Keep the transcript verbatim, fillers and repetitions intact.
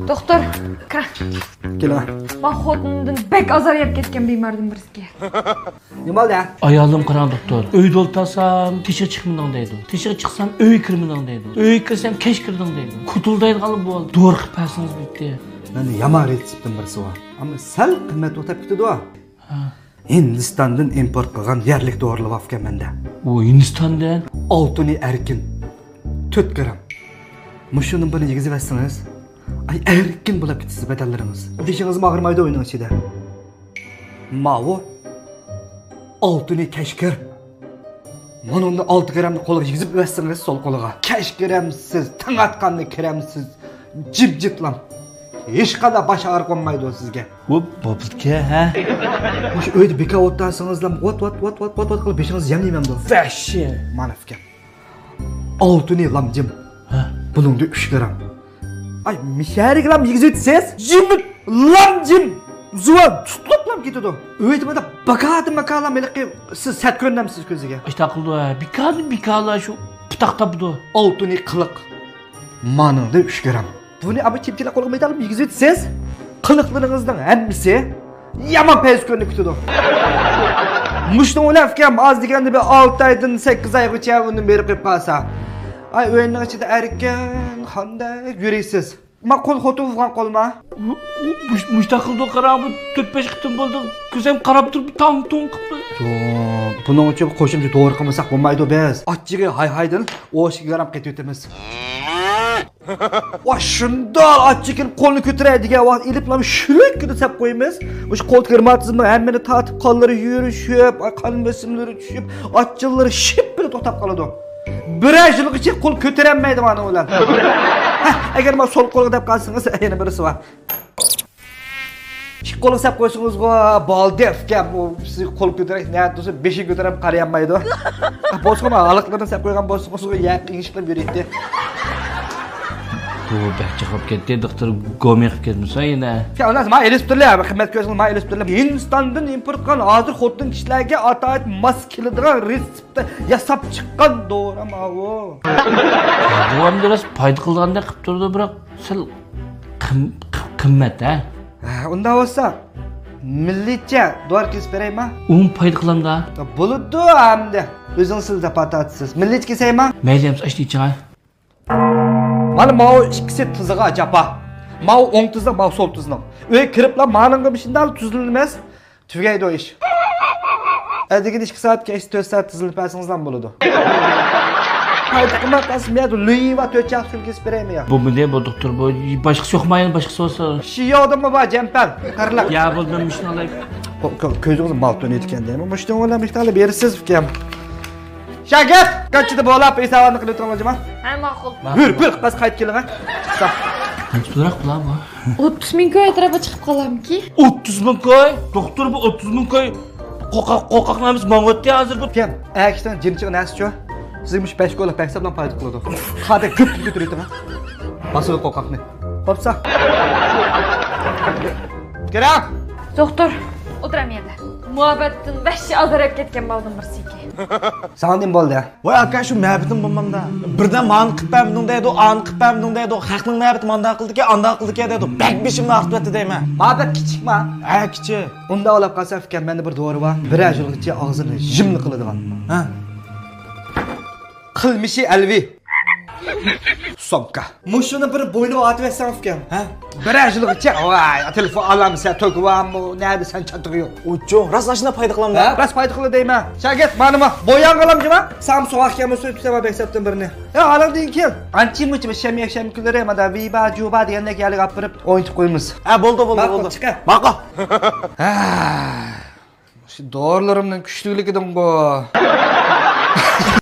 دوختۇر، كىر. كېلىڭ. مەن خوتۇنۇمدىن بەك ئازار يەپ كەتكەن بىماردىن بىرسىكەن. نېمە بولدى؟ ئايالىم قاراڭ دوختۇر. ئۆيدە ئولتۇرسام تېشىغا چىقمىدىڭ دەيدۇ. تېشىغا چىقسام ئۆيگە كىرمىدىڭ دەيدۇ. ئۆيگە كىرسەم كەچ كىردىڭ دەيدۇ. كۇتۇلدايدىغانلا بولدى. دورا قىلىپ بەرسىڭىز بولدى. مەندە يامان رېتسېپتىم بىرسى بار. ئەمما سەل قىممەت توختاپ كېتىدۇ. ھە. ھىندىستاندىن ئىمپورت قىلغان يەرلىك دورىلار باركەن مەندە. ئۇ ھىندىستاندىن؟ ئالتۇنى ئەركىن. تۆت گرام. مۇشۇنىڭ بىرنى يېگۈزۈۋەتسىڭىز، ئاي، ئەركىن بولاپ كېتىسىز بەدەنلىرىڭىز. بېشىڭىزمۇ ئاغرىمايدۇ ئۆينىڭ ئىچىدە. ماۋۇ ئالتۇنى كەشكىر. مۇنىڭدا ئالتە گرامنى قولىغا يېگۈزۈپ ئۆتسىڭىز سول قولىغا. كەشكىرەمسىز، تېڭىۋاتقاننى كىرەمسىز، جىپجىتلام. ھېچقانداق باش ئاغرىق بولمايدۇ سىزگە. بۇ بولىدىكەن، ھە؟ مۇشۇ ئۆيدە بىكار ئولتۇرسىڭىزلا ۋات، ۋات، ۋات قىلىپ بېشىڭىزنى يەم يېمەمدۇ؟ ۋەھشىي. مانا ئۇكام. ئالتۇنى لامجىم. ھە؟ بۇنىڭدا ئۈچ گرام. ئاي، مىشەرىگىلام يېگۈزۈۋېتىسىز. يېمىپ لامجىم. زۇۋان تۇتۇلۇپلام كېتىدۇ. ئۆيدە مانا باكادىن باكالام ھېلىقى سىز سەت كۆرۈنەمسىز كۆزىگە. ئىشتاق قىلىدۇ، ھە. بىكاردىن بىكارلا شۇ پۇتاق تاپىدۇ. ئالتۇنى قىلىق. مانىڭدا ئۈچ گرام. بۇنى ئاما چىمچىلەپ قولغا مېتالىپ يېگۈزۈۋېتىسىز. قىلىقلىرىڭىزنىڭ ھەممىسى يامان پەيز كۆرۈنۈپ كېتىدۇ. مۇشۇنىڭ بىلەن ئۇكام ئاز دېگەندە بىر ئالتە ئايدىن سەككىز ئايغىچە ئۇنى بېرىپ قويۇپ قالسا. ئاي، ئۆينىڭ ئىچىدە ئەركىن، قانداق يۈرىسىز. ما قول خوتۇن بولغان قولما. ئۇ، ئۇ، مۇش-، مۇشتاق قىلىدۇ، قاراڭ، بۇ تۆت-بەش قېتىم بولدى. كۆزۈم قاراپ تۇرۇپ، تاڭ-تۇڭ قىپتۇ. يوق، بۇنىڭ ئۈچۈن قوشۇمچە دورا قىلمىساق بولمايدۇ بىز. ئاچچىقى ھاي-ھايدىن ئوشۇق گرام قېتىۋېتىمىز. ۋا شۇنداق ئاچچىق كېلىپ قولنى كۆتۈرەي دېگەن ۋاقىت ئېلىپلا شۈلۈككىدە سەپ قويىمىز. مۇشۇ قولدىكى رېماتىزمنىڭ ھەممىنى تارتىپ، قانلىرى يۈرۈشۈپ، قان بېسىملىرى چۈشۈپ، ئاچچىقلىرى شىپپىلا توختاپ قالىدۇ. بىرەر يىلغىچە قول كۆتۈرەلمەيدۇ مانا ئۇلار. ھە، ئەگەر ما سول قولغا دەپ قالسىڭىز، يەنە بىرسى بار. ئىككى قولغا سەپ قويسىڭىزغۇ، بولدى ئۇكام، ئۇ سىز قول كۆتۈرەك نەدە تۇرسا بېشى كۆتۈرۈپ قارىيالمايدۇ. بولسىمۇ ھالىقلىرىنى سەپ قويغان بولسىڭىزغۇ، يەق ئېگىشلەپ يۈرەيتتى. بۇ بەك چىقىپ كەتتى، دوختۇر گومى قىلىپ كەتمىسۇن يەنە. يا ئۇلار ما ئېلىشىپ تۇرلى، خىزمەت كۆرسىڭىز ما ئېلىشىپ تۇرلى. ھىندىستاندىن ئىمپورت قىلغان ھازىر خوتۇن كىشىلەرگە ئاتايىن ماس كېلىدىغان رېتسېپتتا ياساپ چىققان دورا ماۋۇ. بۇ ئەمدى راست پايدا قىلىدىغاندەك قىلىپ تۇرىدۇ، بىراق سەل قىم-، قىم-، قىممەت، ھە؟ ھە، ئۇنداق بولسا مىللىيچە دورا كېسىپ بېرەيما؟ ئۇمۇ پايدا قىلامدا؟ بولىدۇ ئەمدى. ئۆزىڭىز سىز دەپ ئاتاتسىز. مىللىيچە كېسەيما؟ مەيلى، ئەمسە ئاشنى ئىچىڭە. مانا ماۋۇ ئىككىسى تىزىغا جاپا. ماۋۇ ئوڭ تىزنىڭ، ماۋۇ سول تىزنىڭ. ئۆيگە كىرىپلا مانىڭغا مۇشۇنداق تۈزلىنىمىز. تۈگەيدۇ ئىش. ئەتىگىنى ئىككى سائەت كەچتە تۆت سائەت تىزىلىپ بەرسىڭىزلا بولىدۇ. پايدا قىلماي قالسا، مەن لۈيى ۋە تۆت چاق سۈلگىسى بېرەيمۇ يا؟ بۇ مۇنداق بۇ دوختۇر، بۇ باشقىسى يوقما يەنە باشقىسى بولسا؟ شىياۋدىمۇ بار جەمپەل، قىرلىق. يا بولدى، مەن مۇشۇنى ئالاي. كۆزىڭىز مالتۇن ئېتىكەن دەيمەن. مۇشۇنىڭ بىلەن مۇشۇنى ئېلىپ بېرىسىز ئۇكام. شاگىرت، قانچىدا بولاپ ھېساباتنى قىلىپ تۇرۇڭلار جۇما. ھە، ماقۇل. بىر، بىر قاز قايتىپ كېلىڭ، ھە. چىقسا. قانچە پۇلراق بۇلار بۇ؟ ئوتتۇز مىڭ كوي ئەتراپىغا چىقىپ قالامكى؟ ئوتتۇز مىڭ كوي؟ دوختۇر، بۇ ئوتتۇز مىڭ كوي. قورقاق، قورقاق نامىسى ماڭىۋەتتى ھازىر بۇ. كەم، ئەكىشنىڭ جىنچىغا نەرسىچۇ؟ سىزگە مۇشۇ بەش كويلۇق بەك ساپلام پايدا قىلىدۇ. قادەك كۆپ پۇل كۆتۈرۈۋېتىڭ، ھە. باسىدۇ قورقاقنى. بوپسا. كىرە. دوختۇر، ئولتۇرام يەردە. مۇھەببەتتىن ۋەھشىي ئازار يەپ كەتكەن بالىدىن بىرسى ئىكەن. ساڭا نېمە بولدى؟ ۋاي ئاكا، شۇ مەبىتىم بولمامدا. بىردەم مانى قىپ بەرمىدىڭ دەيدۇ، ئانى قىپ بەرمىدىڭ دەيدۇ. خەقنىڭ مەبىتى مانداق قىلدىكەن، ئانداق قىلدىكەن دەيدۇ. بەك بېشىمنى ئاغرىتىۋەتتى دەيمەن. مۇھەببەت كىچىكما؟ ھە، كىچىك. ئۇنداق بولۇپ قالسا ئۇكام، مەندە بىر دورا بار. بىرەر يىلغىچە ئاغزىنى يۇملا قىلىدىغان. ھە؟ قىلمىشى ئەلۋى. سومكا. مۇشۇنى بىر بوينىغا ئاتىۋەتسەڭ ئۇكام، ھە؟ بىرەر يىلغىچە، ۋاي، تېلېفون ئالامسەن، توكى بارمۇ، نەدە سەن چاتىقى يوق. ئۇچۇڭ، راست ئاشۇنداق پايدا قىلامدا؟ ھە، راست پايدا قىلىدۇ دەيمەن. شاگىرت، مانىما، بوياڭغا ئالامجىما؟ ساڭا سوغۇق كەلمىسۇن، تۇتسام بەك سەپتىن بىرنى. يا، ھالىڭدىن كېيىن، ئانچە مۇنچە بىر شەم يەكشەمكۈنلىرى، مادا ۋىبا، جۇبا دېگەندەك يەرلەرگە ئاپىرىپ ئوينىتىپ قويىمىز. ھە، بولدى، بولدى، ماقۇل، بولدى. چىقە. ماقۇل. ھە. شۇ دورىلىرىمنىڭ كۈچلۈكلۈكىدىنغۇ.